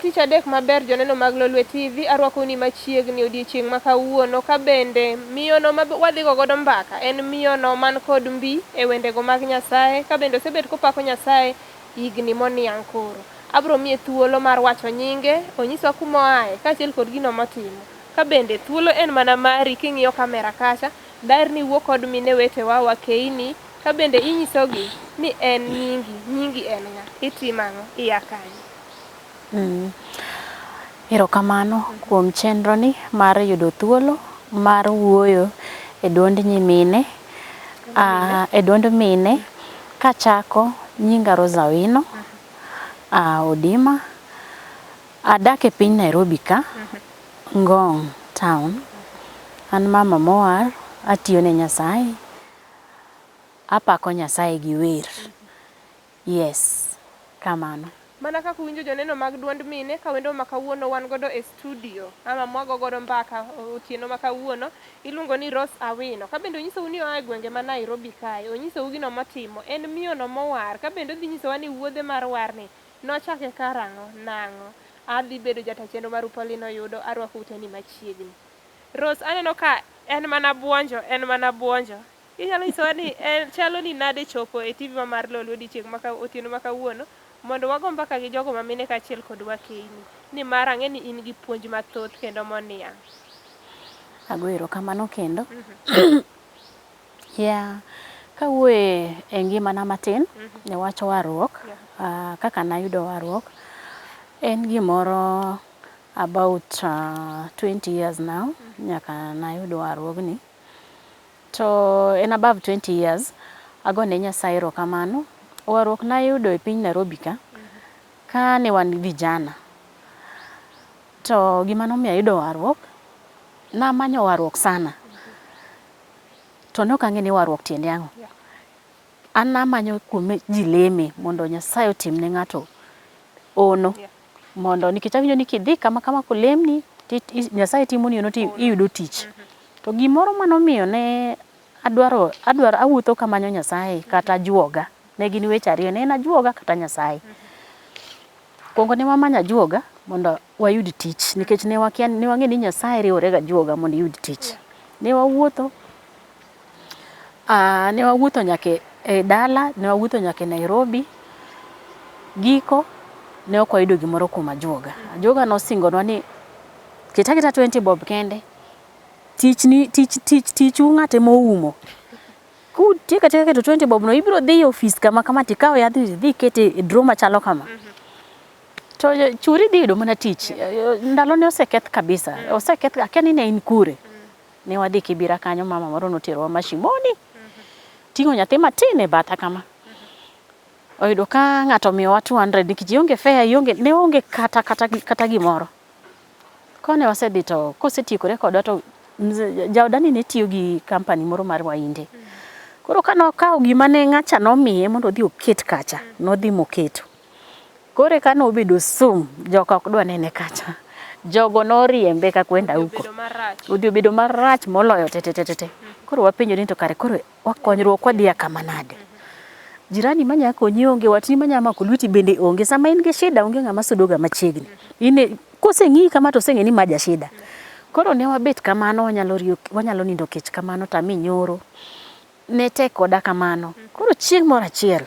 tich adek maber joneno mag Lolwe TV, arwakou ni machiegni odiechieng' ma kawuono ka bende miyono ma wadhigo godo mbaka en miyono man kod mbi e wendego mag Nyasaye ka bende osebet kopako Nyasaye higni moniang' koro. Abro miye thuolo mar wacho nyinge, onyiswa kuma oaye kaachiel kod gino motimo. Ka bende thuolo en mana mari king'iyo kamera kacha, daher ni iwuo kod mine wetewa wakeini ka bende inyisogi ni en nyingi, nyingi en ng'a, itimo ang'o, ia kanye. Erokamano kuom chenro ni mar yudo thuolo mar wuoyo e duond nyimine, e duond mine. Kachako, nyinga Rose Awino Odima. Adak e piny Nairobi ka, Ngong town. An mama mowar, atiyo ne Nyasaye, apako Nyasaye gi wer. Yes, kamano. Mana kaka uwinjo joneno mag duond mine ka wendo ma kawuono wan godo e studio ama mwago godo mbaka otieno ma kawuono iluongo ni Rose Awino. Ka bende onyisou ni oa e gwenge ma Nairobi kae, onyisou gino motimo, en miyono mowar. Ka bende odhi nyisowa ni wuodhe mar warni nochake karang'o, nang'o. Adhi bedo jata chenro maru Pauline Oyudo, arwako uteni machiegni. Rose, aneno ka en mana buonjo, en mana buonjo. Inyalo nyisowa ni en chalo ni nade chopo e TV ma mar Lolwe odiechieng' ma otieno ma kawuono mondo wago mbaka gi jogo ma mine kaachiel kod wakeini. Nimar ang'e ni in gi puonj mathoth kendo moniang'. Ago erokamano kendo. Yeah, kawuoye e ngimana matin e wach warruok, kaka nayudo warruok, en gimoro about 20 years now nyaka nayud warruogni. To en above 20 years, agone Nyasaye erokamano. Warruok nayudo e piny Nairobi ka, ka ne wan vijana. To gima nomiyo ayudo warruok, namanyo warruok sana. To ne ok ang'e ni warruok tiende ang'o. An namanyo kuma ji leme mondo Nyasaye otim ne ng'ato ono. Mondo nikech awinjo ni kidhi kama kama kolemni, Nyasaye timoni ono to iyudo tich. To gimoro manomiyo ne adwaro adwaro awuotho kamanyo Nyasaye kata ajuoga. Ne gin weche ariyo, ne en ajuoga kata Nyasaye. Kuongo ne wamanyo ajuoga mondo wayud tich nikech ne wakia ne wang'e ni Nyasaye riwore gi ajuoga mondo iyud tich. Ne wawuotho ne wawuotho nyaka e dala, ne wawuotho nyaka e Nairobi. Giko ne ok wayudo gimoro kuom ajuoga. Ajuoga nosingonwa ni ket aketa 20 bob kende, tich ni tich tich tichu ng'at ema oumo. Kutieko atieka keto 20 bob no ibiro dhi e ofis kama kama tikaw yadhni tidhi ikete e draw machalo kama. To churi dhi yudo mana tich. Ndalo ne oseketh kabisa. Oseketh akia ni ne in kure. Ne wadhi Kibira kanyo mama moro noterowa Mashimoni. Ting'o nyathi matin e batha kama. Oyudo ka ng'ato omiyowa 200 nikech ionge fare, ionge ne onge kata kata kata gimoro. Kone wasedhi to kosetiekore kodwa to jaoda ni ne tiyo gi company moro mar Wahinde. Koro ka nokawo gima ne ng'acha nomiye mondo odhi oket kacha, nodhi moketo. Koro eka nobedo sum, joka ok dwa nene kacha. Jogo noriembe ka kwenda huko. Odhi obedo marach moloyo te te te te. Koro wapenjore ni to kare koro wakonyruok wadhi kama nade? Jirani manya konyi onge, watni manya mako lweti bende onge. Sama in gi shida onge ng'ama sudo ga machiegni. In koseng'iyi kama to oseng'e ni ma ja shida. Koro ne wabet kamano wanyalo riyo, wanyalo nindo kech kamano tami nyoro. Ne tek koda kamano. Koro chieng' moro achiel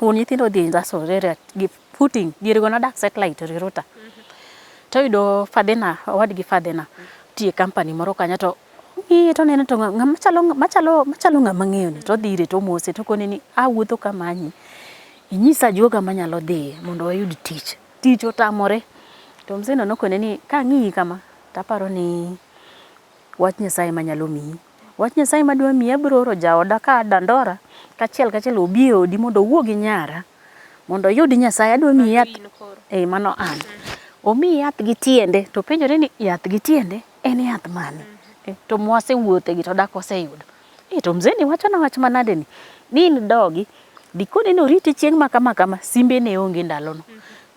wuon nyithindo odhi Industrial gi footing diere go nadak satellite Riruta. To oyudo fadhina owadgi fadhina tiyo e company moro kanyo to ng'iye to oneno to ng'ama chalo machalo machalo ng'ama ang'eyo ni to odhi ire to omose to okone ni awuotho kamanyi inyisa ajuoga manyalo dhiye mondo wayud tich. Tich otamore. To mzee no nokone ni kang'iyi kama taparo ni wach Nyasaye manyalo miyi. Wach Nyasaye madwa miyi abiro oro jaoda ka Dandora kachiel kachiel obi e odi mondo owuo gi nyara mondo oyud Nyasaye adwa miyi yath. Eh, mano an. Omiyi yath gi tiende to penjore ni yath gi tiende en yath mane? Eh, to mwasewuothe gi to dak waseyudo. Eh, to mzee ni wachona wach manade ni? Ni in dogi dikone ni oriti chieng' ma kama kama simbe ne onge ndalono.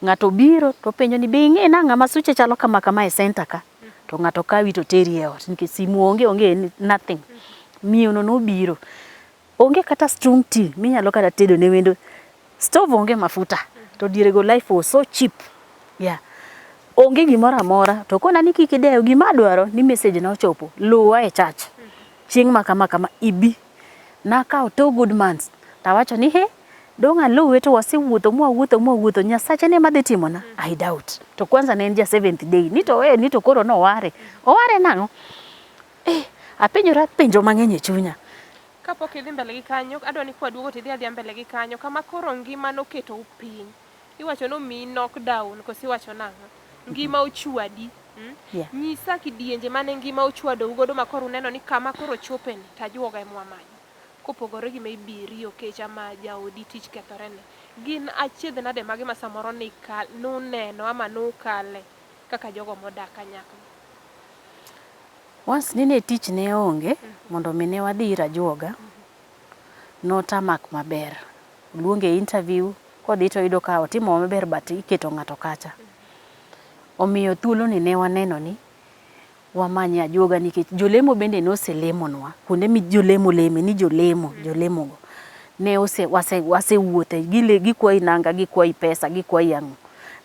Ng'ato biro to penjo ni be ing'e na ng'ama suche chalo kama kama e center ka? To ng'ato kawi to teri e ot nikech simu onge onge nothing. Miyo no nobiro. Onge kata strong tea minyalo kata tedo ne wendo. Stove onge mafuta. To diere go life was so cheap. Yeah. Onge gimoro amora to kona ni kik idew gima adwaro ni message na ochopo luwa e church. Chieng' ma kama kama ibi. Nakawo 2 good months tawacho ni he dong' aluwe to wasewuotho mwawuotho mwawuotho Nyasache ne madhi timona I doubt. To kwanza ne en ja seventh day ni to eh ni to koro noware. Oware nang'o? Eh, apenjora penjo mang'eny e chunya. Kapok idhi mbele gi kanyo, adwa ni kwaduogo to idhi adhiya mbele gi kanyo kama koro ngima noketou piny. Iwacho ni omiyi knockdown koso iwacho nang'o? Ngima ochwadi. Mm? Yeah. Nyisa kidienje mane ngima ochwadou godo ma koro uneno ni kama koro chopeni to ajuoga ema wamanyo. Kopogore gi maybe riyo kech ama jaodi tich kethore ni. Gin achiedh nade mage ma samoro nikal, nuneno ama nukale kaka jogo modak kanyakla? Once ni ne tich ne onge mondo mi ne wadhi ir ajuoga, notamak maber. Oluonge e interview, kodhi to oyudo ka otimo maber but iketo ng'ato kacha. Omiyo thuolo ni ne waneno ni wamanye ajuoga nikech jolemo bende noselemonwa kuonde mi jolemo leme ni jolemo jolemo go ne ose wase wasewuothe gile gikwayi nanga gikwayi pesa gikwayi ang'o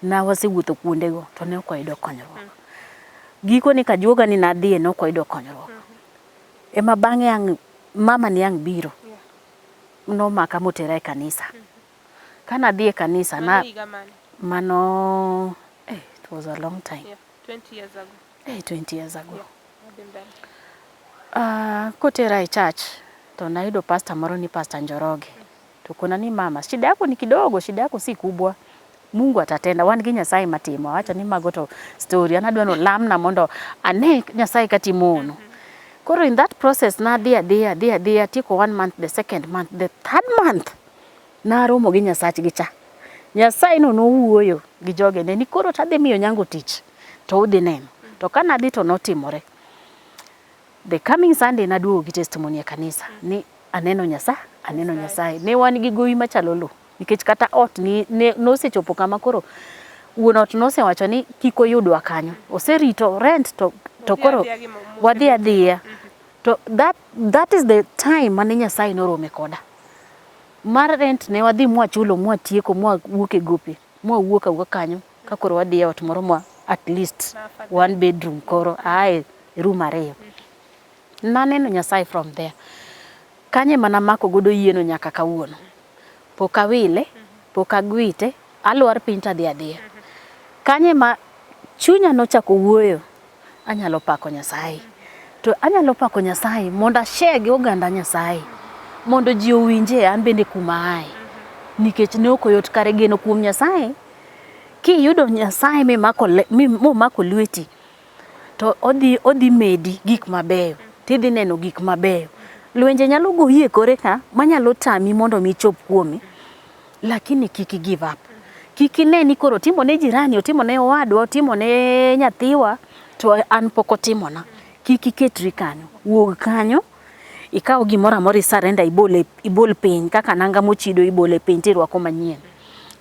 na wasewuotho kuondego to ne ok wayudo konyruok. Gikone kajuoga ni nadhiye ne ok wayudo konyruok. Ema bang'e ang' mama ni ang' biro nomaka motera e kanisa. Kana adhi e kanisa na Mano higa mane? mano it was a long time. Yeah, 20 years ago. 20 years ago. Yeah, wadhi mbele. Kotera e church to nayudo pastor moro ni Pastor Njoroge. To kona ni mama, shida yako ni kidogo, shida yako si kubwa. Mungu atatenda, wan gi Nyasaye matimo. Awacho ni mago to story, an adwa ni olamna mondo ane Nyasaye katimo hono. Koro in that process nadhi adhiya, adhi adhiya, atieko one month, the second month, the third month, naromo gi Nyasachgi cha. Nyasaye no nowuoyo gi jogene ni koro tadhi miyo Onyango tich, to udhi neno. To ka nadhi to notimore. The coming Sunday naduogo gi testimony e kanisa ni aneno Nyasaye, aneno Nyasaye. Ne wan gi gowi machalo lo nikech kata ot ni ne nosechopo kama koro wuon ot nosewacho ni kik oyudwa kanyo. Oserito rent to to Udhi koro adhiya gi mo- wadhi adhiya. To that is the time mane Nyasaye norome koda. Mar rent ne wadhi mwachulo mwatieko mwawuok e gope mwawuok awuoka kanyo ka koro wadhi e ot moro mwa at least one bedroom koro ae room ariyo. Naneno Nyasaye from there. Kanyo ema namako godo yieno nyaka kawuono. Pok awile, pok agwite, alwar piny tadhi adhiya. Kanyo ema chunya nochako wuoyo, anyalo pako Nyasaye. To anyalo pako Nyasaye mondo a share gi oganda Nyasaye. Mondo ji owinje an bende kuma ae. Nikech ne ok oyot kare geno kuom Nyasaye. Kiyudo Nyasaye mimako momako lweti, to odhi medi gik mabeyo, tidhi neno gik mabeyo. Lwenje nyalo goyi e kore ka manyalo tami mondo mi ichop kuome, lakini kik i give up. Kik ine ni koro otimo ne jirani, otimo ne owadwa, otimo ne nyathiwa, to an pok otimona. Kik iketri kanyo, wuog kanyo, ikaw gimoro amora i surrender ibol piny kaka nanga mochido ibole piny tirwako manyien.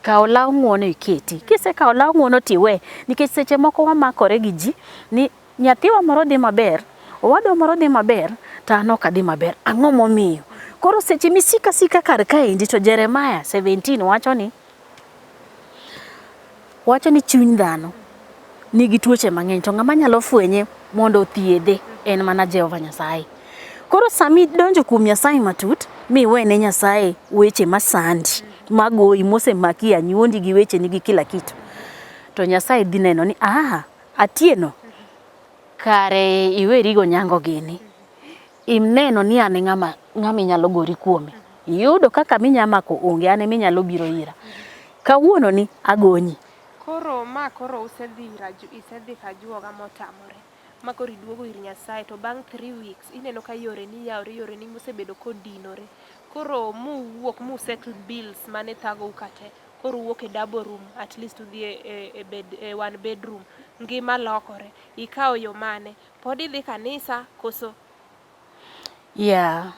Kaw law ng'uono iketi. Kisekawo law ng'uono tiwe, nikech seche moko wamakore gi ji ni nyathiwa moro dhi maber, owadwa moro dhi maber, to an ok adhi maber. Ang'o momiyo? Koro seche misiko asika kar kaendi to Jeremiah 17 wacho ni chuny dhano nigi tuoche mang'eny to ng'ama nyalo fwenye mondo othiedhe en mana Jehova Nyasaye. Koro sami donjo kuom Nyasaye matut miwene Nyasaye weche masandi magoyi mosemaki anyuondi gi wecheni gi kila kitu, to Nyasaye dhi neno ni aha, Atieno kare iweri go Onyango gini, ineno ni an e ng'ama inyalo gori kuome, iyudo kaka minya mako onge, an ema inyalo biro ira, kawuono ni agonyi. Koro ma koro usedhi isedhi kajuoga motamore ma koro iduogo ir Nyasaye to bang' 3 weeks ineno ka yoreni yawore, yoreni mosebedo kodinore. Koro muwuok mu settle bills mane thagou ka te, koro uwuok e double room at least udhi e bed e one bedroom. Ngima lokore. Ikawo yo mane? Pod idhi kanisa koso? Yeah.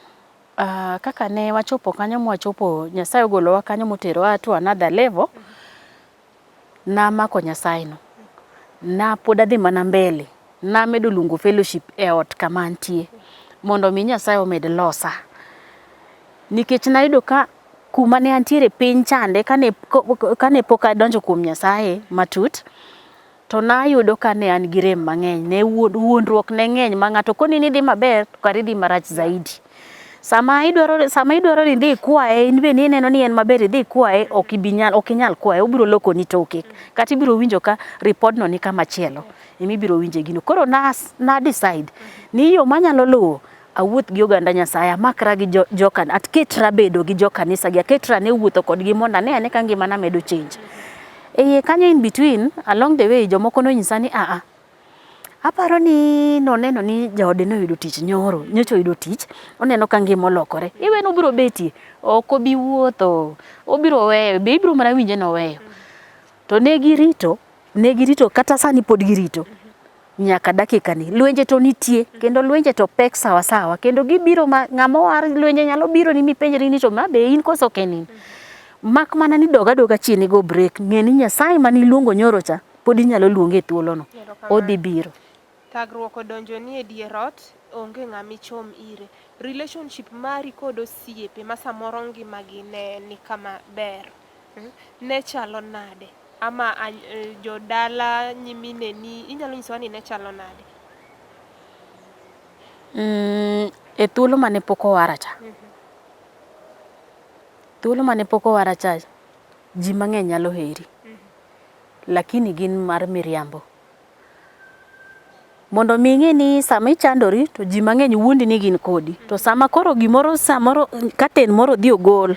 Kaka ne wachopo kanyo mwachopo Nyasaye ogolowa kanyo moterowa to another level, namako Nyasaye no. Na pod adhi mana mbele. Namedo luongo fellowship e ot kama antie mondo mi Nyasaye omed losa. Nikech nayudo ka kuma ne antiere piny chande kane pok adonjo kuom Nyasaye matut, To nayudo ka ne an gi rem mang'eny, ne wuondruok ne ng'eny ma ng'ato koni ni idhi maber to kara idhi marach zaidi. Sama idwaro sama idwaro ni idhi ikwaye in bende ineno ni en maber idhi ikwaye ok ibi nyal ok inyal kwaye obiro lokoni toke kata ibiro winjo ka ripodno ni kama chielo ema ibiro winje gino. Koro na na decide ni yo manyalo luwo awuoth gi oganda Nyasaye amakra gi jo, joka aketra bedo gi jo kanisa gi aketra ne wuotho kodgi mondo ane ane ka ngimana medo change. E iye kanyo in between along the way jomoko nonyisa ni aa aparo ni noneno ni jaode noyudo tich nyoro nyocha oyudo tich oneno ka ngima olokore iwe nobiro betie ok obi wuotho obiro weyo be ibiro mana winje noweyo to ne girito ne girito kata sani pod girito nyaka dakika ni lwenje to nitie kendo lwenje to pek sawa sawa kendo gibiro ma ng'ama owar lwenje nyalo biro ni mipenjri ni to ma be in koso ok en in mak mana ni dog adoga chien igo break ng'e ni Nyasaye mane iluongo nyoro cha pod inyalo luonge e thuolono odhi biro. Thagruok odonjoni e dier ot, onge ng'ama ichom ire. Relationship mari kod osiepe ma samoro ngimagi ne ni kama ber, ne chalo nade? Ama jodala, nyimineni, inyalo nyisowa ni ne chalo nade? E thuolo mane pok owara cha, thuolo mane pok owara cha, ji mang'eny nyalo heri. Lakini gin mar miriambo. Mondo mi ing'e ni sama ichandori to ji mang'eny wuondi ni gin kodi. To sama koro gimoro samoro katen moro odhi ogol,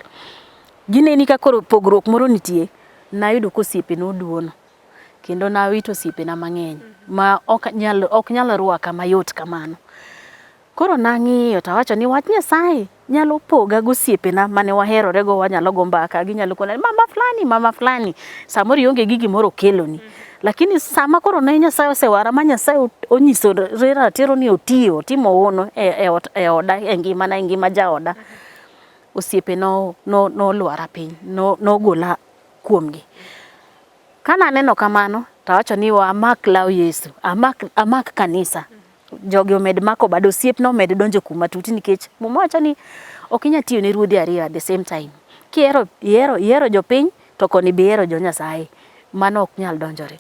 gineni ka koro pogruok moro nitie. Nayudo ka osiepena oduono. Kendo nawito osiepena mang'eny ma ok nyal ok nyal rwaka mayot kamano. Koro nang'iyo to awacho ni wach Nyasaye nyalo poga gi osiepena mane waherore go wanyalo go mbaka ginyalo kona ni mama fulani mama fulani samoro ionge gi gimoro okeloni. Lakini sama koro ne Nyasaye osewara ma Nyasaye onyisore ratiro ni otiyo otimo hono e, ot, e oda e ngimana e ngima jaoda osiepe no, no, nolwara piny no, nogola kuomgi. Ka naneno kamano to awacho ni amak law Yesu amak, amak kanisa jogi omed mako bado osiepna omed donjo kuma tut nikech muma wacho ni ok inyal tiyo ne ruodhi ariyo at the same time. Kihero ihero ihero jopiny to koni be ihero jo Nyasaye. Mano ok nyal donjore.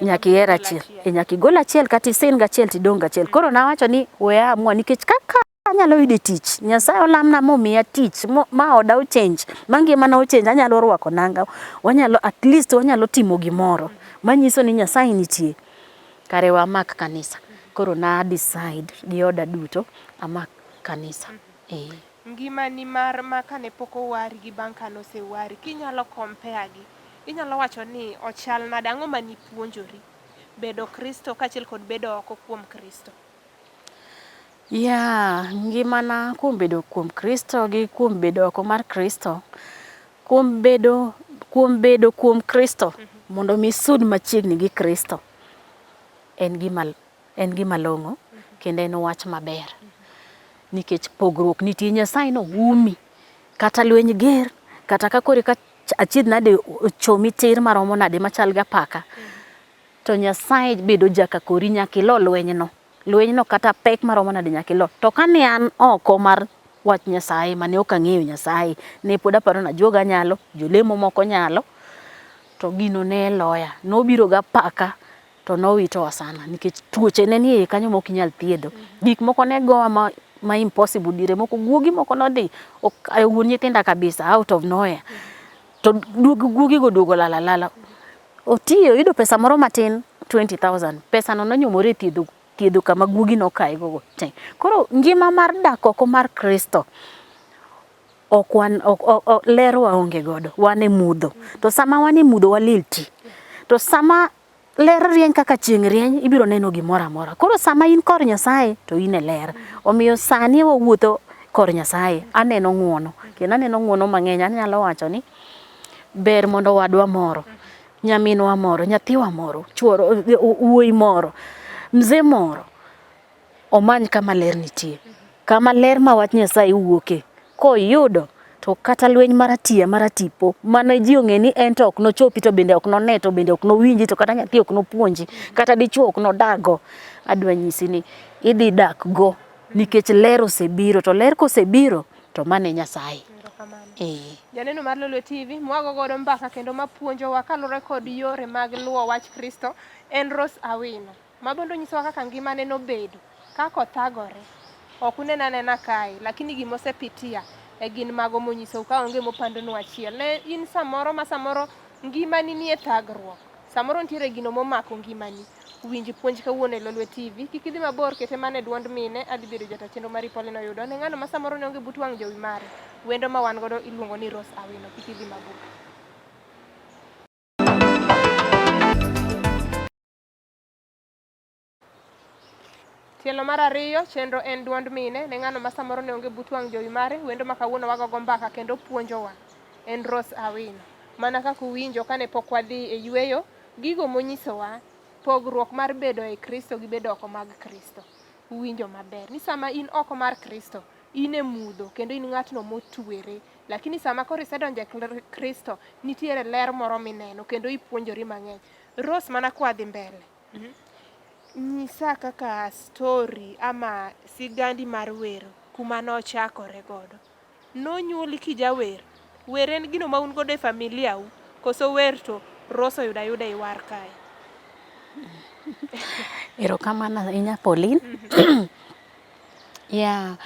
Nyaka iher achiel. E nyaka igol achiel kata isin gachiel tidong' gachiel. Koro nawacho ni we aamua nikech kaka anyalo yudo tich, Nyasaye olamna momiya tich ma oda ochange, ma ngimana ochange, anyalo rwako nanga, wanyalo at least wanyalo timo gimoro manyiso ni Nyasaye nitie. Kare we amak kanisa. Koro na decide gi oda duto amak kanisa. Eh. Ngimani mar ma kane pok owari gi bang' kane osewari, kinyalo compare gi, inyalo wacho ni ochal nade? Ang'o mane ipuonjori bedo Kristo kaachiel kod bedo oko kuom Kristo? Yeah, ngimana kuom bedo kuom Kristo gi kuom bedo oko mar Kristo, kuom bedo kuom bedo kuom Kristo mondo mi isud machiegni gi Kristo en gima en gima long'o kendo en wach maber. Nikech pogruok nitie, Nyasaye no umi kata lweny ger, kata ka koro eka achiedh nade ochomi tir maromo nade machal gi apaka, to Nyasaye bedo jaka kori nyaka ilo lwenyno. Lwenyno kata pek maromo nade nyaka ilo. To kane an oko mar wach Nyasaye mane ok ang'eyo Nyasaye, ne pod aparo ni ajuoga nyalo, jolemo moko nyalo, to gino ne loya. Nobiro gi apaka to nowitowa sana nikech tuoche ne nie iye kanyo ma ok inyal thiedho. Gik moko ne gowa ma, ma impossible diere moko guogi moko nodhi okayo wuon nyithinda kabisa out of nowhere. To guogi go oduogo lal alala. Otiyo oyudo pesa moro matin 20,000. Pesa no nonyumore e thiedho thiedho kama guogi nokaye go te. Koro ngima mar dak oko mar Kristo ok wan ok, ok, ler waonge godo, wan e mudho. To sama wan e mudho walil ti. To sama ler rieny kaka chieng' rieny ibiro neno gimoro amora. Koro sama in kor Nyasaye to in e ler. Omiyo sani wawuotho kor Nyasaye, aneno ng'uono kendo aneno ng'uono mang'eny. Anyalo wacho ni ber mondo wadwa moro, nyaminwa moro, nyathiwa moro, chuoro, wuoyi moro, mzee moro omany kama ler nitie. Kama ler ma wach Nyasaye wuoke. Koyudo to kata lweny maratiya maratipo mane ji ong'e ni en to ok nochopi to bende ok none to bende ok nowinji to kata nyathi ok nopuonji kata dichuo ok nodaggo. Adwa nyisi ni idhi dak go nikech ler osebiro to ler kosebiro to mano e Nyasaye. Erokamano. Eh. Janeno mar Lolwe TV, mwago godo mbaka kendo mapuonjowa kaluwore kod yore mag luwo wach Kristo en Rose Awino. Ma bende onyisowa kaka ngimane nobedo, kaka othagore. Ok unene anena kae, lakini gima osepitia e gin mago monyisou ka onge mopandonu achiel. Ne in samoro ma samoro ngimani nie thagruok, samoro nitiere gino momako ngimani. Winj puonj kawuono e Lolwe TV. Kik idhi mabor, kete mana e duond mine. Adhi bedo jata chenro mari Pauline Oyudo. Ne ng'ano ma samoro ne onge but wang' jowi mare. Wendo ma wan godo iluongo ni Rose Awino. Kik idhi mabor. Tielo mar ariyo, chenro en duond mine. Ne ng'ano ma samoro ne onge but wang' jowi mare, wendo ma kawuono wagogo mbaka kendo puonjowa en Rose Awino. Mana kaka uwinjo kane pok wadhi e yueyo, gigo monyisowa pogruok mar bedo e Kristo gi bedo oko mag Kristo. Uwinjo maber ni sama in oko mar Kristo, in e mudho kendo in ng'atno motwere. Lakini sama koro isedonjo e Kristo, nitiere ler moro mineno kendo ipuonjori mang'eny. Rose mana kwadhi mbele. Nyisa kaka story ama sigandi mar wer kuma nochakore godo. Nonyuoli kijawer? Wer en gino ma un godo e familia u? Koso wer to Rose oyudo ayuda iwar kae? Erokamano ahinya Pauline. Yeah,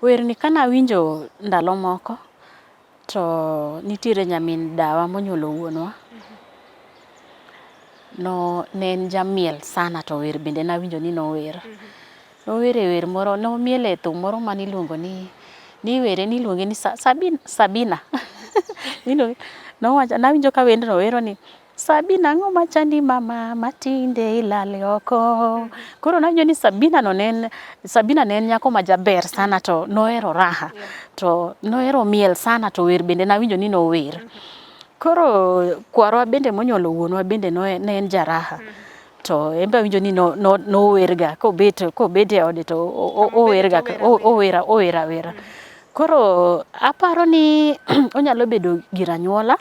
werni kane awinjo ndalo moko to nitiere nyamin dawa monyuolo wuonwa. No, ne en jamiel sana to wer bende nawinjo ni nower. Nower e wer moro, nomiel e thum moro mane iluongo ni, niwere niluonge ni Sabina, Sabina. Nowacho, nawinjo ka wendno wero ni Sabina ang'o machandi mama matinde ilal oko. Koro nawinjo ni Sabina no ne en, Sabina ne en nyako ma jaber sana to nohero raha. To nohero miel sana to wer bende nawinjo ni nower. Koro kwarwa bende monyuolo wuonwa bende ne en jaraha. To en be awinjo ni nowerga kobet kobet e ode to owerga owera owera awera. Koro aparo ni onyalo bedo gir anyuola.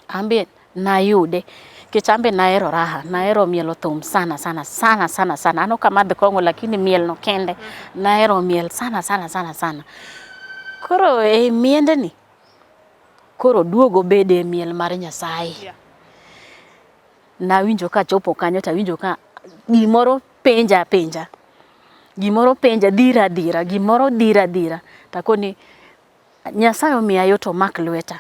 An be nayude nikech an be nahero raha, nahero mielo thum sana sana sana sana sana. An ok amadh kong'o lakini miel no kende nahero miel sana sana sana sana. Koro e miende ni koro oduog obed e miel mar Nyasaye. Yeah. Nawinjo kachopo kanyo tawinjo ka gimoro penja apenja. Gimoro penja dhira adhira, gimoro dhira adhira. Takoni Nyasaye omiya yot omak lweta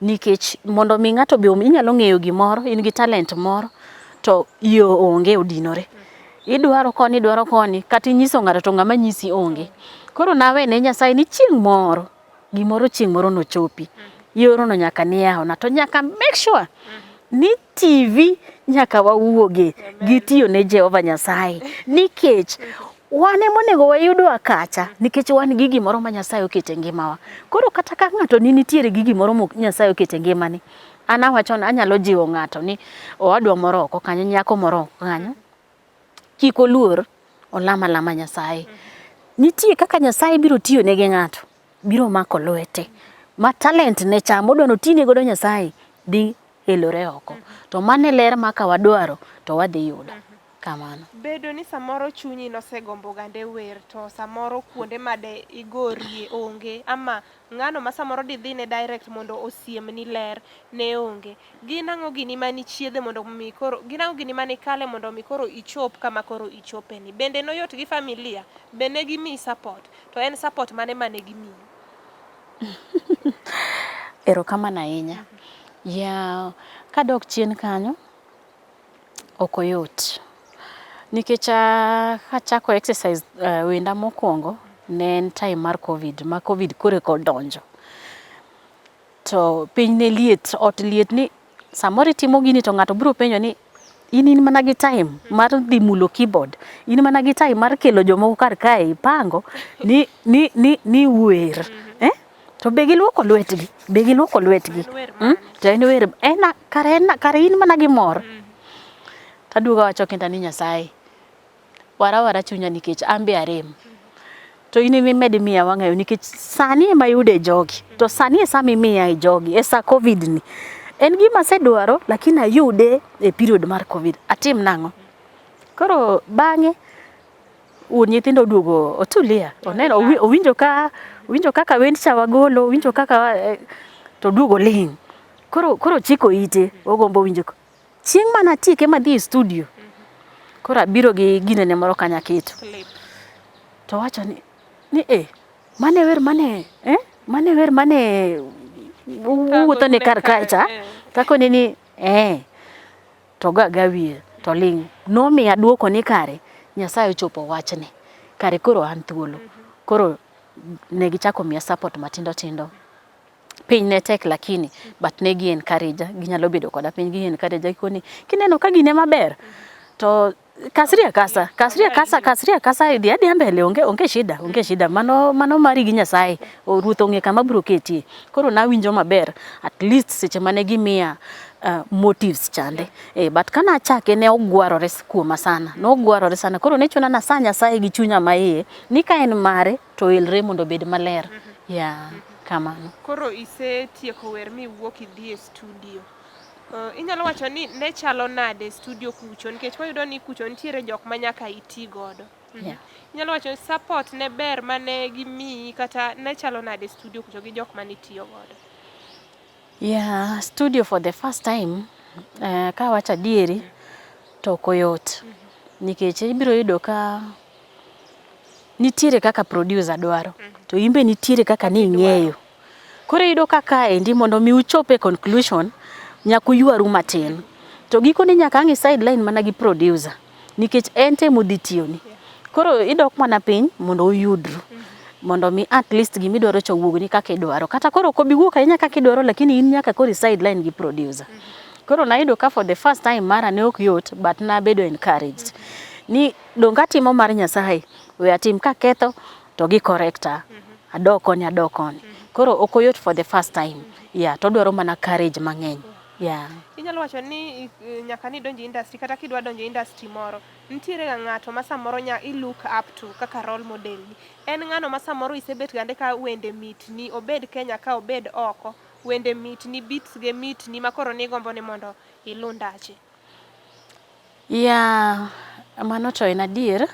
nikech mondo mi ng'ato be inyalo ng'eyo gimoro, in gi talent moro to yo onge odinore. Idwaro koni idwaro koni kata inyiso ng'ato to ng'ama nyisi onge. Koro nawene Nyasaye ni chieng' moro gimoro chieng' moro nochopi. Yorono nyaka niyawna to nyaka make sure ni TV nyaka wawuoge gi tiyo ne Jehova Nyasaye nikech wan ema onego wayudwa kacha nikech wan gi gimoro ma Nyasaye oketo e ngimawa. Koro kata ka ng'ato ni nitiere gi gimoro ma Nyasaye oketo e ngimani, an awacho ni anyalo jiwo ng'ato ni owadwa moro oko kanyo, nyako moro oko kanyo, kik oluor, olam alama Nyasaye. Nitie kaka Nyasaye biro tiyo ne gi ng'ato, biro mako lwete ma talent ne cha modwa notine godo Nyasaye dhi elore oko. To mano e ler ma ka wadwaro to wadhi yudo. Kamano. Bedo ni samoro chunyi nosegombo gande wer to samoro kuonde ma de igorie onge ama ng'ano ma samoro didhine direct mondo osiemni ler ne onge. Gin ang'o gini mane ichiedhe mondo mi koro gin ang'o gini mane ikale mondo mi koro ichop kama koro ichopeni? Bende noyot gi familia? Be ne gimiyi support? To en support mane mane gimiyi? Erokamano ahinya. Yeah, kadok chien kanyo, ok oyot. Nikech kachako exercise wenda mokwongo, ne en time mar Covid, ma Covid koro eka odonjo. To piny ne liet, ot liet ni samoro itimo gini to ng'ato biro penjo ni in in mana gi time mar dhi mulo keyboard, in mana gi time mar kelo jomoko kar kae ipango ni ni ni ni wer. Eh? To be giluoko lwetgi, be giluoko lwetgi. Mm? To en wer, en kare en kare in mana gi mor. Taduogo awacho kenda ni Nyasaye, wara wara chunya nikech an be arem. To in ema imed miya wang'ayo nikech sani ema ayude jogi. To sani e sama imiya e jogi, e sa Covid ni. En gima asedwaro lakini ayude e period mar Covid. Atim nang'o? Koro bang'e wuon nyithindo oduogo otulia. Oneno owinjo ka Winjo kaka wend cha wagolo, winjo kaka eh, to duogo ling'. Koro koro chiko ite, ogombo winjo. Chieng' mana atieke madhi e studio. Koro abiro gi ginene moro kanyo aketo. Clip. To wacho ni ni eh mane wer mane eh mane wer mane wuotho ne kar kae cha. Takone ni eh to ga ga wiye to ling'. Nomiya duoko ni kare Nyasaye ochopo wachne. Kare koro an thuolo. Koro ne gichako miya support matindo tindo. Piny ne tek lakini but ne gi encourage ginyalo bedo koda piny gi encourage gikoni kineno ka gine maber to kasri akasa kasri akasa kasri akasa idhi adhiya mbele onge onge shida onge shida mano mano mari gi Nyasaye ruoth ong'e kama biro ketie koro nawinjo maber at least seche mane gimiya motives chande eh, but kana achake ne ogwarore kuoma sana nogwarore sana koro ne chuna nasa Nyasaye gi chunya maiye ni ka en mare to elre mondo obed maler yeah kamano. Koro isetieko wer miwuok idhi e studio. Inyalo wacho ni ne chalo nade e studio kucho nikech wayudo ni kucho nitiere jok ma nyaka iti godo. Yeah. Inyalo wacho ni support ne ber mane gimiyi kata ne chalo nade e studio kucho gi jok mane itiyo godo? Yeah, studio for the first time kawacho adieri to ok oyot nikech ibiro yudo ka nitiere kaka producer dwaro to in be nitiere kaka ning'eyo. Koro iyudo ka kaendi mondo mi uchop e conclusion nyaka uywaru matin. To gikone nyaka ang' i sideline mana gi producer nikech en to ema odhi tiyoni. Koro idok mana piny mondo uyudru mondo mi at least gimidwaro cha owuogni kaka idwaro. Kata koro ok obi wuok ahinya kaka idwaro lakini in nyaka koro i sideline gi producer. Koro nayudo ka for the first time mara ne ok yot but nabedo encouraged ni donge atimo mar Nyasaye we atim kaketho to gi correcta adok koni adok koni. Koro ok oyot for the first time. Yeah, to odwaro mana courage mang'eny. Yeah. Inyalo wacho ni nyaka nidonj e industry kata kidwa donjo e industry moro, nitiere ga ng'ato ma samoro nya i look up to kaka role model ni. En ng'ano ma samoro isebet gande ka wende mitni, obed Kenya ka obed oko, wende mitni, beats ge mitni ma koro nigombo ni mondo ilu ndache? Yeah, mano to en adier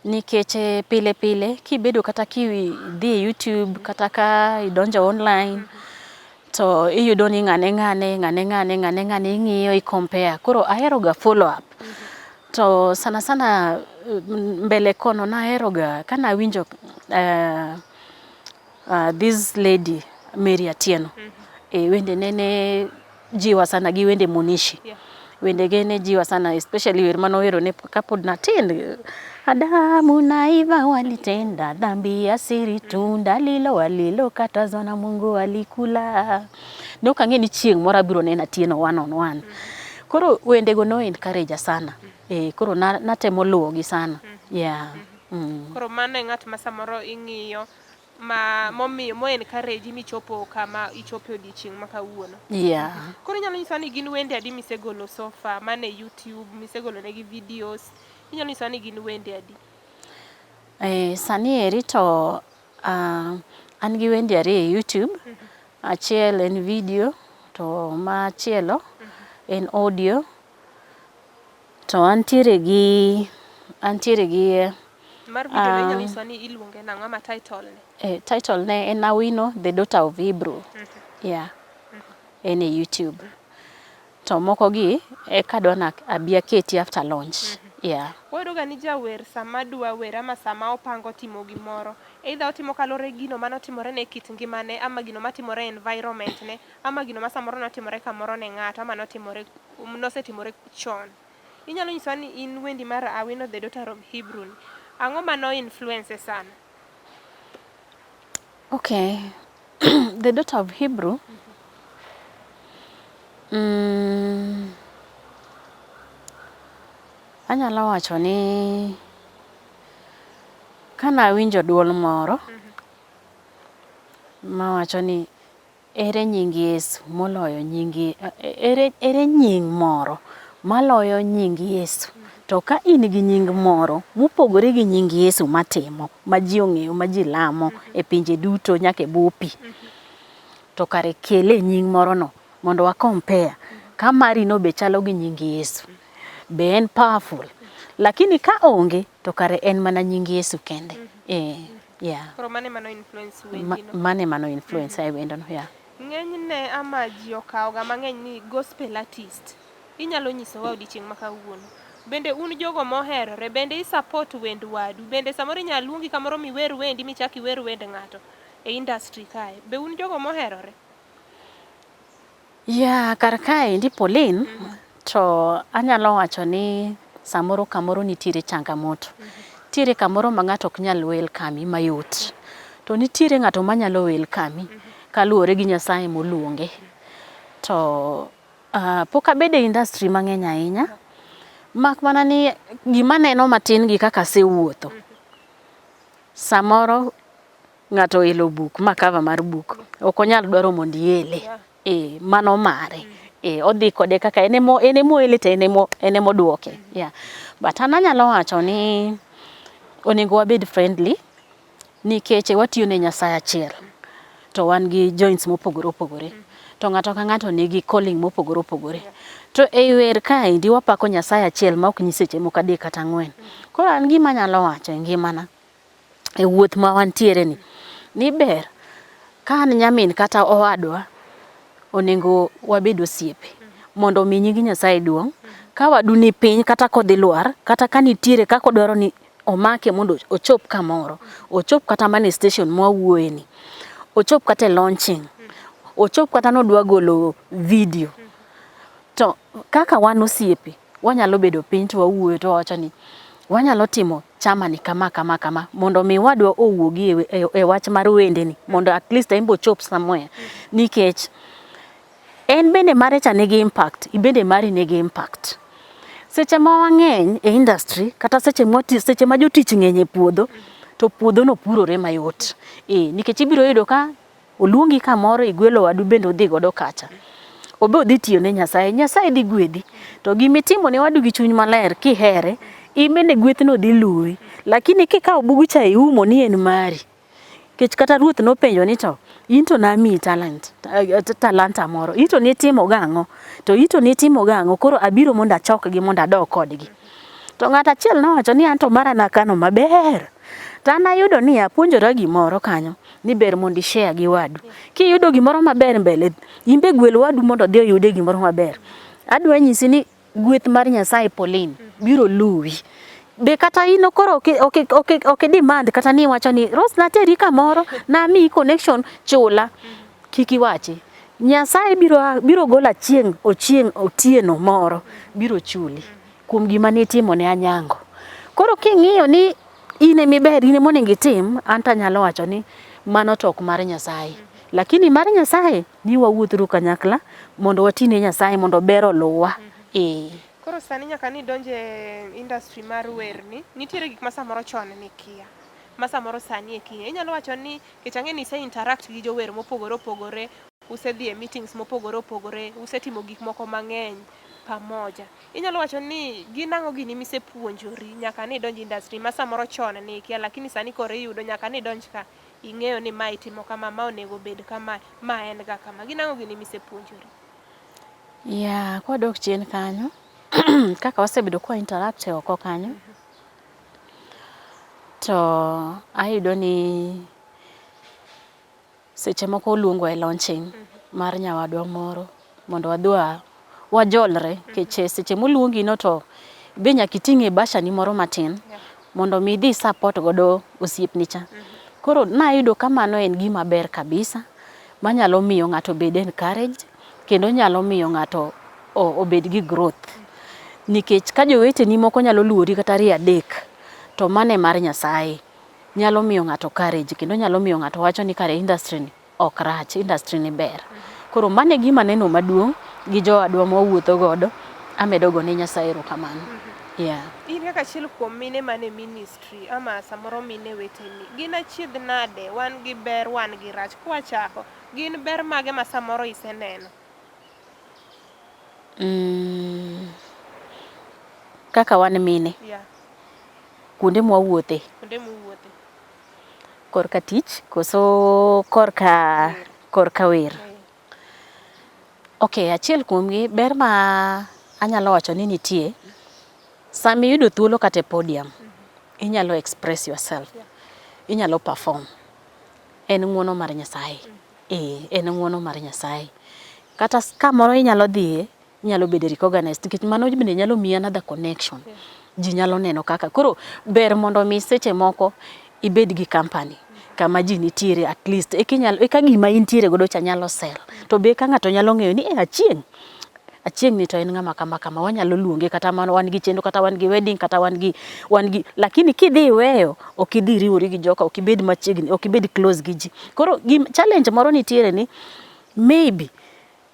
nikech pile pile kibedo kata kidhi e YouTube kata ka idonjo online to iyudo ni ng'ane ng'ane ng'ane ng'ane ng'ane ng'ane ing'iyo i compare. Koro ahero ga follow up. To sana sana mbele kono nahero ga kanawinjo this lady Mary Atieno. Wende ne ne jiwa sana gi wende Munishi. Wendege ne jiwa sana especially wer manowero ne kapod natin. Adamu na Eva walitenda dhambi ya siri, tunda lilo walilokatazwa na Mungu walikula. Ne ok ang'e ni chieng' moro abiro neno Atieno one on one. Koro wendego no encourage sana. Koro natemo luwogi sana. Yeah. Koro mano e ng'at ma samoro ing'iyo ma momiyo mo encourage michopo kama ichope odiochieng' ma kawuono. Yeah. Koro inyalo nyisowa ni gin wende adi misegolo so far mane YouTube, misegolo negi videos. Inyalo nyisowa ni gin wende adi? Sani eri to an gi wende ariyo e YouTube. Achiel en video to machielo en audio. To antiere gi antiere gi Mar video no inyalo nyisowa ni iluonge nang'o ama title ne? Title ne en Awino the daughter of Hebrew. Yeah. En e YouTube. To moko gi eka adwa ni abi aketi after launch. Yeah. Wayudo ga ni jawer sama dwa wer ama sama opango timo gimoro, either otimo kaluwore gi gino manotimore ne e kit ngimane ama gino matimore e environment ne ama gino ma samoro notimore kamoro ne ng'ato ama notimore nosetimore chon. Inyalo nyisowa ni in wendi mar Awino the daughter of Hebrew ni, ang'o ma no influence sana? Okay. The daughter of Hebrew. Anyalo wacho ni kanawinjo duol moro mawacho ni ere nying Yesu moloyo nying ere, ere nying moro maloyo nying Yesu. To ka in gi nying moro mopogore gi nying Yesu matimo ma ji ong'eyo ma ji lamo e pinje duto nyaka e bwo pi, to kare kele nying moro no mondo wa compare ka mari no be chalo gi nying Yesu, be en powerful. Lakini ka onge to kare en mana nying Yesu kende. Eh. Yeah. Koro mano ema no influence wendi no. Mano ema no influence e wendo no, yeah. Ng'enyne ama ji okawoga mang'eny ni gospel artist. Inyalo nyisowa odiechieng' ma kawuono. Bende un jogo moherore, bende i support wend wadu? Bende samoro inyalo luongi kamoro miwer wendi michak iwer wend ng'ato e industry kae? Be un jogo moherore? Yeah, kar kaendi Pauline, to anyalo wacho ni samoro kamoro nitiere changamoto. Nitiere kamoro ma ng'ato ok nyal welcome mayot. To nitiere ng'ato manyalo welcome kaluwore gi Nyasaye moluonge. To pok abedo e industry mang'eny ahinya, mak mana ni gima aneno matin gi kaka asewuotho. Samoro ng'ato oelo buk ma cover mar buk, ok onyal dwaro mondo iele. Eh, mano mare. Eh, odhi kode kaka en emo en emoele to en emo en emoduoke. Yeah. But an anyalo wacho ni onego wabed friendly nikech watiyo ne Nyasaye achiel to wan gi joints mopogore opogore. To ng'ato ka ng'ato nigi calling mopogore opogore. To ei wer kaendi wapako Nyasaye achiel ma ok nyiseche moko adek kata ang'wen. Koro an gima anyalo wacho e ngimana e wuoth ma wantiere ni, ni ber ka an nyamin kata owadwa onego wabed osiepe mondo omi nying Nyasaye duong'. Ka wadu ni piny kata kodhi lwar kata ka nitiere kaka odwaro ni omake mondo ochop kamoro, ochop kata mana e station mwawuoye ni, ochop kata e launching, ochop kata nodwa golo video. To kaka wan osiepe, wanyalo bedo piny to wawuoyo to wawacho ni wanyalo timo chama ni kama kama kama mondo mi wadwa owuogi e wach mar wende ni mondo at least en be ochop somewhere. Nikech en bende mare cha nigi impact, ibende mari nigi impact. Seche ma wang'eny e industry kata seche mwati, seche ma jotich ng'eny e puodho to puodho no purore mayot. E, nikech ibiro yudo ka oluongi kamoro igwelo wadu bende udhi godo kacha. Obe odhi tiyo ne Nyasaye, Nyasaye dhi gwedhi. To gimitimo ne wadu gi chuny maler kihere, in bende gwethno dhi luwi. Lakini kikawo bugu cha iumo ni en mari. Nikech kata ruoth nopenjo ni to in to namiyi talent, talanta moro, in to nitimo gang'o? To in to nitimo gang'o? Koro abiro mondo achokgi mondo adog kodgi. To ng'at achiel nowacho ni anto mara nakano maber. To an ayudo ni apuonjora gimoro kanyo ni ber mondo i share gi wadu. Kiyudo gimoro maber mbele, in be gwel wadu mondo odhi oyude gimoro maber. Adwa nyisi ni gweth mar Nyasaye Pauline biro luwi. Be kata in koro ok demand kata ni iwacho ni Rose nateri kamoro, namiyi connection, chula. Kik iwachi. Nyasaye biro golo achieng' ochieng' otieno moro biro chuli kuom gima nitimo ne Anyango. Koro king'iyo ni in emiber, in emonego itim, an to anyalo wacho ni mano to ok mar Nyasaye. Lakini mar Nyasaye ni wawuothuru kanyakla mondo wati ne Nyasaye mondo ber oluwwa. Eh. Koro sani nyaka ni idonje industry mar werni, nitiere gik ma samoro chon nikia, ma samoro sani ekia. Inyalo wacho ni nikech ang'e ni ise interact gi jower mopogore opogore, usedhi e meetings mopogore opogore, usetimo gik moko mang'eny pamoja. Inyalo wacho ni gin ang'o gini misepuonjori nyaka ni idonj industry ma samoro chon nikia lakini sani koro iyudo nyaka ni idonj ka ing'eyo ni ma itimo kama, ma onego bed kama, ma en ga kama. Gin ang'o gini misepuonjori? Yeah, kwadok chien kanyo, kaka wasebedo kwa interact e oko kanyo, to ayudo ni seche moko oluongwa e launching mar nyawadwa moro mondo wadhi wajolre nikech seche moluongi no to be nyaka iting'e bahasha ni moro matin mondo mi idhi support godo osiepni cha. Koro nayudo ka mano en gima ber kabisa manyalo miyo ng'ato obed encouraged kendo nyalo miyo ng'ato obed gi growth. Nikech ka joweteni moko nyalo luori kata ariyo adek, to mano e mar Nyasaye. Nyalo miyo ng'ato courage kendo nyalo miyo ng'ato wacho ni kare industry ni ok rach, industry ni ber. Koro mano e gima aneno maduong' gi jowadwa ma wawuotho godo, amedo go ne Nyasaye erokamano. Yeah. In kaka achiel kuom mine man e ministry ama samoro mine weteni, gin achiedh nade, wan gi ber, wan gi rach. Kwachako, gin ber mage ma samoro iseneno? Kaka wan mine, Yeah. kuonde mwawuothe, Kuonde muwuothe. korka tich koso korka wer. Okay, achiel kuomgi ber ma anyalo wacho ni nitie, sama iyudo thuolo kata e podium, inyalo express yourself. Yeah. inyalo perform. En ng'uono mar Nyasaye. Ee, en ng'uono mar Nyasaye. Kata kamoro inyalo dhiye, inyalo bedo recognized nikech mano bende nyalo miyi another connection. Ji nyalo neno kaka. Koro ber mondo mi seche moko ibed gi company kama ji nitiere at least eka inyalo eka gima intiere godo cha nyalo sell. To be eka ng'ato nyalo ng'eyo ni eh Achieng', Achieng' ni to en ng'ama kama kama wanyalo luonge kata mana wan gi chenro kata wan gi wedding kata wan gi wan gi lakini kidhi iweyo ok idhi riwori gi joka ok ibed machiegni ok ibed close gi ji. Koro gim, challenge moro nitiere ni maybe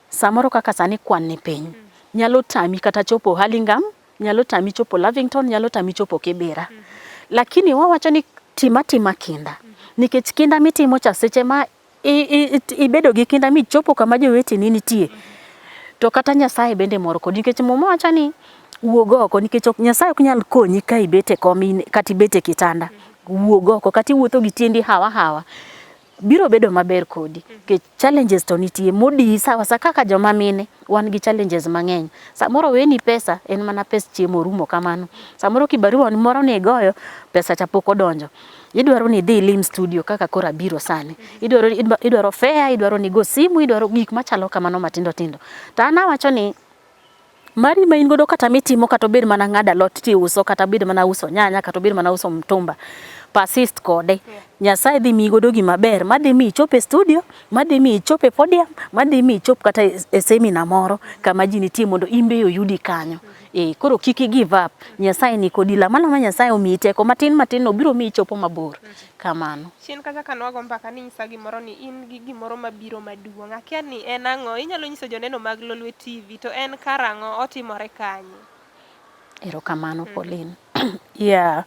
samoro kaka sani kwan ni piny nyalo tami kata chopo Hurlingham, nyalo tami chopo Lavington, nyalo tami chopo Kibera. Lakini wawacho ni tim atima kinda nikech kinda mitimo cha seche ma ibedo gi kinda michopo kama joweteni nitie to kata Nyasaye bende mor kodi nikech Muma wacho ni wuog oko nikech ok Nyasaye ok nyal konyi ka ibet e kom kata ibet e kitanda. Wuog oko kata iwuotho gi tiendi hawa hawa biro bedo maber kodi nikech challenges to nitie modiyi sawa sa kaka joma mine wan gi challenges mang'eny. Samoro oweni pesa en mana pes chiemo orumo kamano. Samoro kibarua moro nigoyo pesa cha pok odonjo. Idwaro ni idhi ilim studio kaka koro abiro sani. Idwaro idwaro fare, idwaro ni igo simu, idwaro gik machalo kamano matindo tindo. To an awacho ni mari ma in godo kata mitimo kata obed mana ng'ado alot tiuso kata obed mana uso nyanya kata obed mana uso mtumba, persist kode. Nyasaye dhi miyi godo gima ber madhi miyi ichop e studio, madhi miyi ichop e podium, madhi miyi ichop kata e seminar moro kama ji nitie mondo in be oyudi kanyo. Eh, koro kik i give up. Nyasaye ni kodi. Lam alama Nyasaye omiyi teko matin matin no biro miyi ichopo mabor. Kamano. Chien kacha ka nwago mbaka ninyisa gimoro ni in gi gimoro mabiro maduong'. Akia ni en ang'o? Inyalo nyiso joneno mag Lolwe TV to en karang'o? Otimore kanye? Erokamano Pauline. Yeah.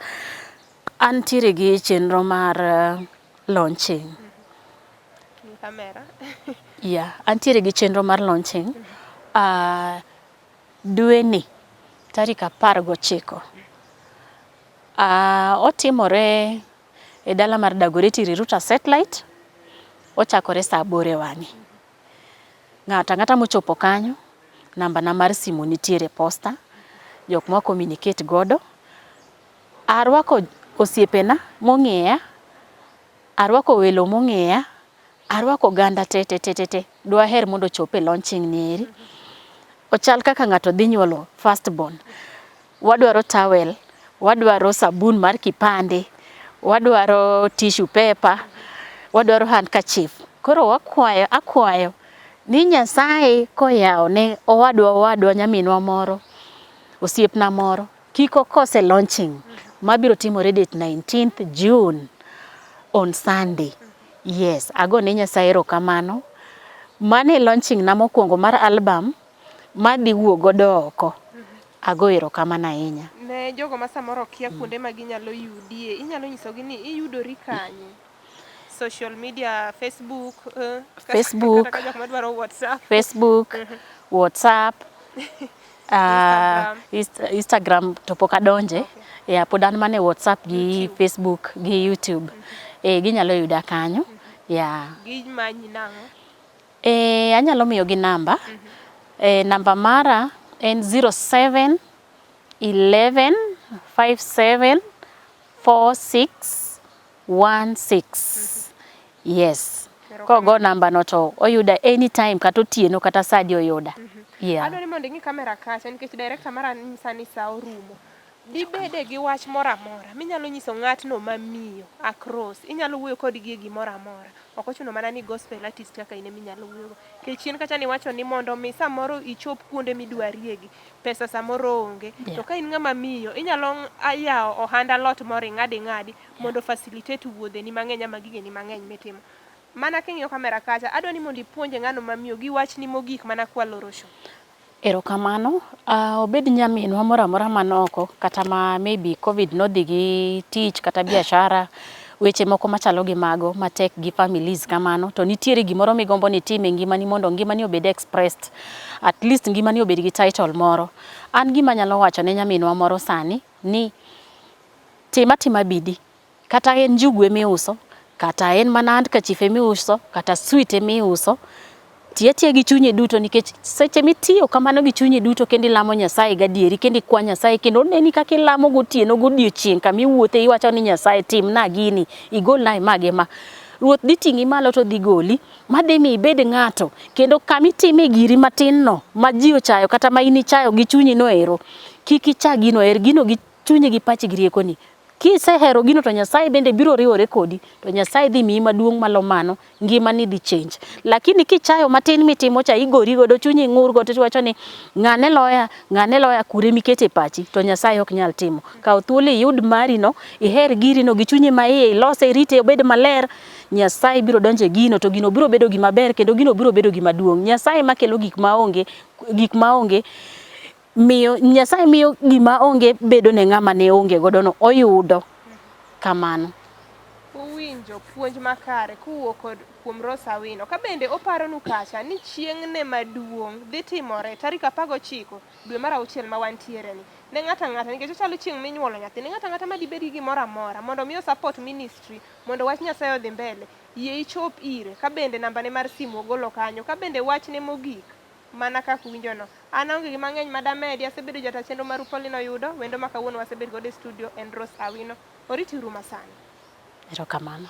Antiere gi chenro mar launching. Kamera. Yeah, antiere gi chenro mar launching. Dweni tarik 19. Otimore e dala mar Dagoretti Riruta Satellite. Ochakore saa aboro e wang'e. Ng'ato ang'ata mochopo kanyo, namba na mar simu nitiere e posta. Jok ma communicate godo. Arwako osiepena mong'eya, arwako welo mong'eya, arwako oganda te te te te. Dwaher mondo ochop e launching ni eri. Ochal kaka ng'ato dhi nyuolo first born. Wadwaro towel, wadwaro sabun mar kipande, wadwaro tissue paper, wadwaro handkerchief. Koro wakwayo, akwayo ni Nyasaye koyawo ne owadwa owadwa nyaminwa moro, osiepna moro, kik okos e launching mabiro timore date 19th June on Sunday. Yes, agone Nyasaye erokamano. Mano e launching na mokwongo mar album madhi wuok godo oko. Ago erokamano ahinya. Ne jogo ma samoro kia kuonde ma ginyalo yudie, inyalo nyisogi ni iyudori kanye? Social media, Facebook, Facebook, kata jok madwaro WhatsApp. Facebook, WhatsApp, Instagram to pok adonje. Yeah, pod an mana e WhatsApp gi Facebook gi YouTube. Eh, ginyalo yuda kanyo. Yeah. Gimanyi nang'o? Eh, anyalo miyogi namba. Eh, namba mara en 07 11 57 46 16. Yes. Kogo namba no to oyuda anytime kata otieno kata saa adi oyuda. Yeah. Adwa ni mondo ing'i kamera kacha nikech director mara nyisa ni saa orumo. Dibede gi wach moro amora minyalo nyiso ng'atno mamiyo across. Inyalo wuoyo kodgi e gimoro amora. Ok ochuno mana ni gospel artist kaka in ema inyalo wuoyogo. Nikech chien kacha niwacho ni mondo mi samoro ichop kuonde midwariegi, pesa samoro onge. To ka in ng'ama miyo, inyalo yawo ohand alot moro ing'ad ing'adi mondo facilitate wuodheni mang'eny ama gigeni mang'eny mitimo. Mana king'iyo kamera kacha, adwa ni mondo ipuonje ng'ano mamiyo gi wachni mogik mana kwaloro show. Erokamano. Obed nyaminwa moro amora man oko kata ma maybe Covid nodhi gi tich kata biashara, weche moko machalo gi mago matek gi families kamano, to nitiere gimoro migombo ni itim e ngimani mondo ngimani obed expressed, at least ngimani obed gi title moro. An gima anyalo wacho ne nyaminwa moro sani ni tim atima bidii. Kata en njugu emiuso, kata en mana handkerchief emiuso, kata sweet emiuso, Ti atiya gi chunyi duto nikech seche mitiyo kamano gi chunyi duto kendo ilamo Nyasaye gadieri kendo ikwa Nyasaye kendo oneni kaka ilamo gotieno godiochieng' kama iwuothe iwacho ni Nyasaye timna gini, igolna e ma gi ma. Ruoth dhi ting'i malo to odhi goli ma dhi mi ibed ng'ato kendo kama itime giri matin no ma ji ochayo kata ma in ichayo gi chunyi no ero kik icha gino, her gino gi chunyi gi pachi gi riekoni. Kisehero gino to Nyasaye bende biro riwore kodi to Nyasaye dhi miyi maduong' malo mano, ngimani dhi change. Lakini kichayo matin mitimo cha igori godo chunyi ng'ur godo tiwacho ni ng'ane loya, ng'ane loya kure mikete pachi to Nyasaye ok nyal timo. Kaw thuolo iyud mari no, iher giri no gi chunyi ma iye, ilose irite obed maler, Nyasaye biro donjo e gino to gino biro bedo gima ber kendo gino biro bedo gima duong'. Nyasaye makelo gik maonge, gik maonge miyo Nyasaye miyo gima onge bedo ne ng'ama ne onge godo no oyudo kamano. Uwinjo puonj makare kowuok kod kuom Rose Awino. Ka bende oparonu kacha ni chieng'ne maduong' dhi timore tarik 19 dwe mar auchiel ma wantiere ni. Ne ng'ato ang'ata nikech ochalo chieng' minyuolo nyathi. Ne ng'ato ang'ata ma dibed gi gimoro amora mondo mi o support ministry mondo wach Nyasaye odhi mbele. Yie ichop ire ka bende nambane mar simu ogolo kanyo. Ka bende wachne mogik Mana kaka uwinjono. An aonge gi mang'eny ma damedi, asebedo jata chenro maru Pauline Oyudo, wendo ma kawuono wasebet godo e studio en Rose Awino. Oriti uru masani. Erokamano.